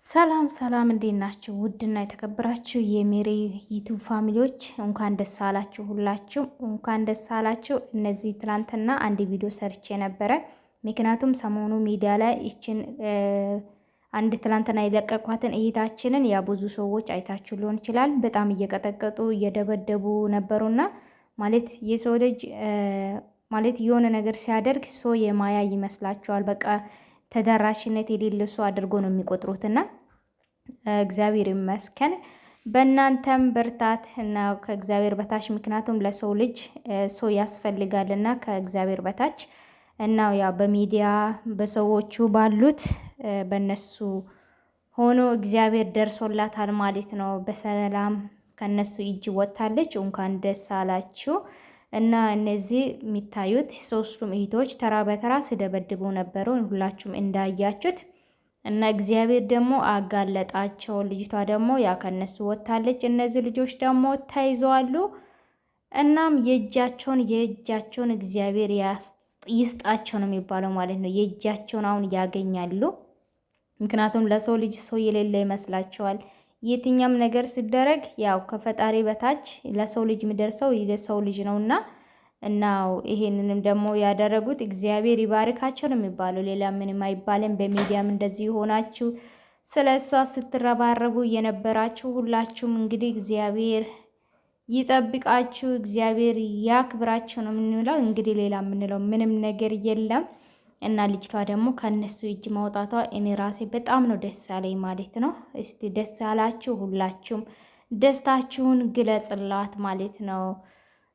ሰላም ሰላም፣ እንዴት ናችሁ? ውድና የተከበራችሁ የሜሪ ዩቱብ family ዎች እንኳን ደስ አላችሁ። ሁላችሁም እንኳን ደስ አላችሁ። እነዚህ ትላንትና አንድ ቪዲዮ ሰርቼ ነበረ። ምክንያቱም ሰሞኑ ሚዲያ ላይ ይችን አንድ ትላንትና የለቀቋትን እይታችንን ያ ብዙ ሰዎች አይታችሁ ሊሆን ይችላል። በጣም እየቀጠቀጡ እየደበደቡ ነበሩና ማለት የሰው ልጅ ማለት የሆነ ነገር ሲያደርግ ሰው የማያ ይመስላችኋል። በቃ ተደራሽነት የሌለ ሰው አድርጎ ነው የሚቆጥሩትና እግዚአብሔር ይመስገን በእናንተም ብርታት እና ከእግዚአብሔር በታች ምክንያቱም ለሰው ልጅ ሰው ያስፈልጋልና ከእግዚአብሔር በታች እና ያው በሚዲያ በሰዎቹ ባሉት በነሱ ሆኖ እግዚአብሔር ደርሶላታል ማለት ነው። በሰላም ከነሱ እጅ ወጥታለች። እንኳን ደስ አላችሁ። እና እነዚህ የሚታዩት ሶስቱም እህቶች ተራ በተራ ሲደበድቡ ነበሩ፣ ሁላችሁም እንዳያችሁት። እና እግዚአብሔር ደግሞ አጋለጣቸው። ልጅቷ ደግሞ ያ ከነሱ ወጥታለች። እነዚህ ልጆች ደግሞ ተይዘዋሉ። እናም የእጃቸውን የእጃቸውን እግዚአብሔር ይስጣቸው ነው የሚባለው ማለት ነው። የእጃቸውን አሁን ያገኛሉ። ምክንያቱም ለሰው ልጅ ሰው የሌለ ይመስላቸዋል። የትኛም ነገር ሲደረግ ያው ከፈጣሪ በታች ለሰው ልጅ የሚደርሰው ለሰው ልጅ ነውና እና ይሄንንም ደግሞ ያደረጉት እግዚአብሔር ይባርካቸው ነው የሚባለው። ሌላ ምንም አይባልም። በሚዲያም እንደዚህ ሆናችሁ ስለ እሷ ስትረባረቡ የነበራችሁ ሁላችሁም እንግዲህ እግዚአብሔር ይጠብቃችሁ፣ እግዚአብሔር ያክብራችሁ ነው የምንለው። እንግዲህ ሌላ የምንለው ምንም ነገር የለም። እና ልጅቷ ደግሞ ከእነሱ እጅ ማውጣቷ እኔ ራሴ በጣም ነው ደስ ያለኝ ማለት ነው። እስቲ ደስ ያላችሁ ሁላችሁም ደስታችሁን ግለጽላት ማለት ነው።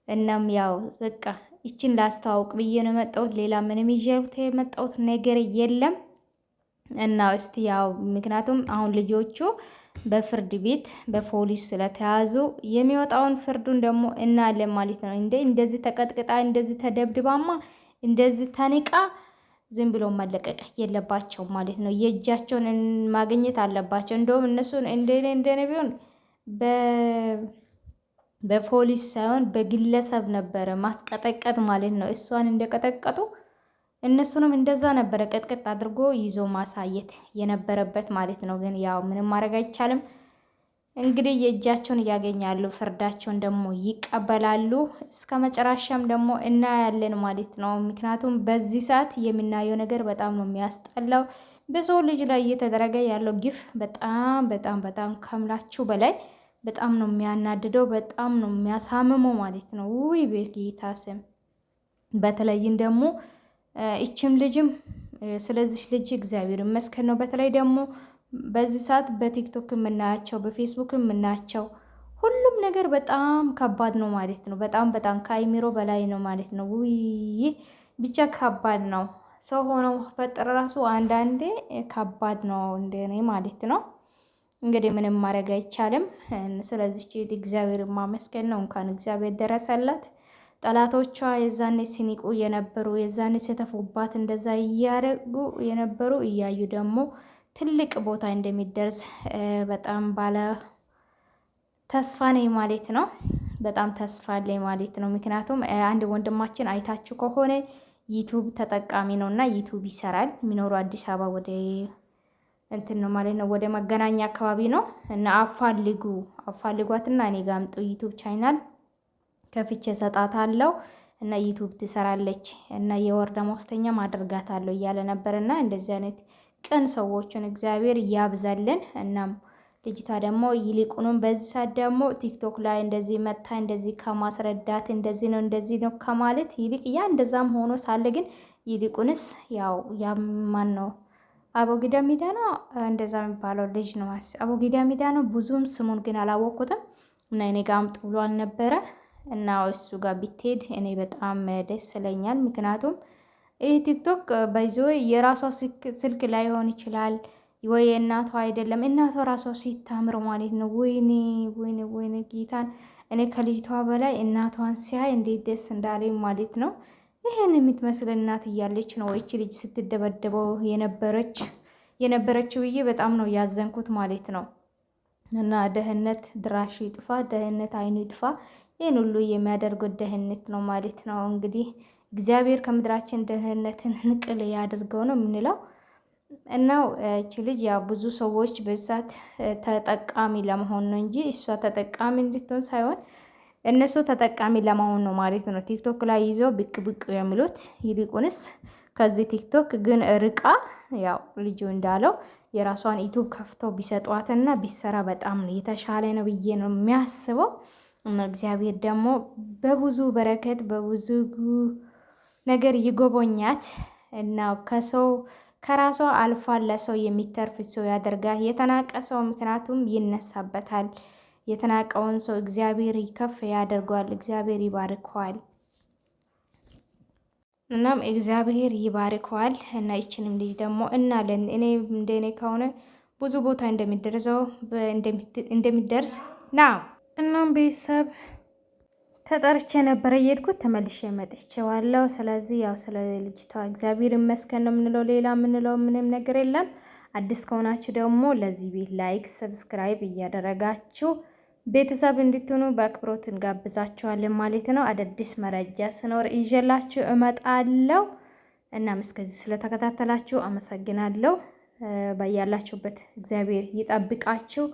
እናም ያው በቃ ይችን ላስተዋውቅ ብዬ ነው የመጣሁት። ሌላ ምንም ይዤት የመጣሁት ነገር የለም። እና እስቲ ያው ምክንያቱም አሁን ልጆቹ በፍርድ ቤት በፖሊስ ስለተያዙ የሚወጣውን ፍርዱን ደግሞ እናያለን ማለት ነው። እንደ እንደዚህ ተቀጥቅጣ እንደዚህ ተደብድባማ እንደዚህ ተንቃ ዝም ብሎ መለቀቅ የለባቸው ማለት ነው። የእጃቸውን ማግኘት አለባቸው። እንደውም እነሱን እንደኔ እንደኔ ቢሆን በፖሊስ ሳይሆን በግለሰብ ነበረ ማስቀጠቀጥ ማለት ነው። እሷን እንደቀጠቀጡ እነሱንም እንደዛ ነበረ ቀጥቀጥ አድርጎ ይዞ ማሳየት የነበረበት ማለት ነው። ግን ያው ምንም ማድረግ አይቻልም። እንግዲህ የእጃቸውን እያገኛሉ፣ ፍርዳቸውን ደግሞ ይቀበላሉ። እስከ መጨረሻም ደግሞ እናያለን ማለት ነው። ምክንያቱም በዚህ ሰዓት የምናየው ነገር በጣም ነው የሚያስጠላው። በሰው ልጅ ላይ እየተደረገ ያለው ግፍ በጣም በጣም በጣም ከምላችሁ በላይ በጣም ነው የሚያናድደው፣ በጣም ነው የሚያሳምመው ማለት ነው። ውይ በጌታ ስም በተለይም ደግሞ ይችም ልጅም ስለዚች ልጅ እግዚአብሔር ይመስገን ነው። በተለይ ደግሞ በዚህ ሰዓት በቲክቶክ የምናያቸው በፌስቡክ የምናያቸው ሁሉም ነገር በጣም ከባድ ነው ማለት ነው። በጣም በጣም ከአይምሮ በላይ ነው ማለት ነው። ውይ ብቻ ከባድ ነው። ሰው ሆኖ መፈጠር ራሱ አንዳንዴ ከባድ ነው እንደኔ ማለት ነው። እንግዲህ ምንም ማድረግ አይቻልም። ስለዚች እግዚአብሔር ማመስገን ነው። እንኳን እግዚአብሔር ደረሰላት። ጠላቶቿ የዛኔ ሲንቁ የነበሩ የዛኔ ሲተፉባት እንደዛ እያደረጉ የነበሩ እያዩ ደግሞ ትልቅ ቦታ እንደሚደርስ በጣም ባለ ተስፋ ነኝ ማለት ነው። በጣም ተስፋ አለኝ ማለት ነው። ምክንያቱም አንድ ወንድማችን አይታችሁ ከሆነ ዩቱብ ተጠቃሚ ነው እና ዩቱብ ይሰራል። የሚኖሩ አዲስ አበባ ወደ እንትን ነው ማለት ነው፣ ወደ መገናኛ አካባቢ ነው እና አፋልጉ አፋልጓትና እኔ ጋ አምጡ ዩቱብ ቻናል ከፍቼ እሰጣታለሁ እና ዩቱብ ትሰራለች እና የወር ደመወዝተኛም አደርጋታለሁ እያለ ነበር እና እንደዚህ አይነት ቅን ሰዎችን እግዚአብሔር ያብዛልን። እናም ልጅቷ ደግሞ ይልቁንም በዚህ ሰዓት ደግሞ ቲክቶክ ላይ እንደዚህ መታ እንደዚህ ከማስረዳት እንደዚህ ነው እንደዚህ ነው ከማለት ይልቅ ያ እንደዛም ሆኖ ሳለ ግን ይልቁንስ ያው ያማን ነው አቦጊዳ ሚዲያ ነው እንደዛ የሚባለው ልጅ ነው። አቦጊዳ ሚዲያ ነው። ብዙም ስሙን ግን አላወቅኩትም እና እኔ ጋር አምጡ ብሎ አልነበረ እና እሱ ጋር ቢትሄድ እኔ በጣም ደስ ይለኛል። ምክንያቱም ይህ ቲክቶክ በይዞ የራሷ ስልክ ላይሆን ይችላል ወይ እናቷ አይደለም። እናቷ ራሷ ሲታምር ማለት ነው። ወይኔ ወይኔ ወይኔ ጌታን እኔ ከልጅቷ በላይ እናቷን ሲያይ እንዴት ደስ እንዳለኝ ማለት ነው። ይህን የምትመስል እናት እያለች ነው ይቺ ልጅ ስትደበደበው የነበረችው ብዬ በጣም ነው ያዘንኩት ማለት ነው። እና ደህንነት ድራሹ ይጥፋ፣ ደህንነት አይኑ ይጥፋ። ይህን ሁሉ የሚያደርጉት ደህንነት ነው ማለት ነው። እንግዲህ እግዚአብሔር ከምድራችን ደህንነትን ንቅል ያድርገው ነው የምንለው። እና እቺ ልጅ ያው ብዙ ሰዎች በዛት ተጠቃሚ ለመሆን ነው እንጂ እሷ ተጠቃሚ እንድትሆን ሳይሆን እነሱ ተጠቃሚ ለመሆን ነው ማለት ነው። ቲክቶክ ላይ ይዞ ብቅ ብቅ የሚሉት ይልቁንስ ከዚህ ቲክቶክ ግን ርቃ ያው ልጁ እንዳለው የራሷን ዩቱብ ከፍተው ቢሰጧትና ቢሰራ በጣም ነው የተሻለ ነው ብዬ ነው የሚያስበው። እና እግዚአብሔር ደግሞ በብዙ በረከት በብዙ ነገር ይጎበኛት እና ከሰው ከራሷ አልፋ ለሰው የሚተርፍ ሰው ያደርጋል። የተናቀ ሰው ምክንያቱም ይነሳበታል። የተናቀውን ሰው እግዚአብሔር ከፍ ያደርገዋል። እግዚአብሔር ይባርከዋል። እናም እግዚአብሔር ይባርከዋል። እና ይችንም ልጅ ደግሞ እናለን እኔ እንደኔ ከሆነ ብዙ ቦታ እንደሚደርሰው እንደሚደርስ ና እናም ቤተሰብ ተጠርቼ ነበረ የሄድኩት ተመልሼ መጥቼዋለሁ። ስለዚህ ያው ስለ ልጅቷ እግዚአብሔር ይመስገን ነው የምንለው፣ ሌላ የምንለው ምንም ነገር የለም። አዲስ ከሆናችሁ ደግሞ ለዚህ ቤት like፣ subscribe እያደረጋችሁ ቤተሰብ እንድትሆኑ በአክብሮት እንጋብዛችኋለን ማለት ነው። አዳዲስ መረጃ ስኖር ይዤላችሁ እመጣለሁ። እናም እስከዚህ ስለተከታተላችሁ አመሰግናለሁ። በያላችሁበት እግዚአብሔር ይጠብቃችሁ።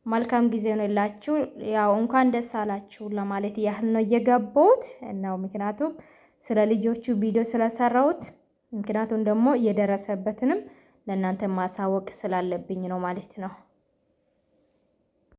መልካም ጊዜ ነው የላችሁ። ያው እንኳን ደስ አላችሁ ለማለት ያህል ነው እየገባሁት እና ምክንያቱም ስለ ልጆቹ ቪዲዮ ስለሰራሁት ምክንያቱም ደግሞ የደረሰበትንም ለእናንተ ማሳወቅ ስላለብኝ ነው ማለት ነው።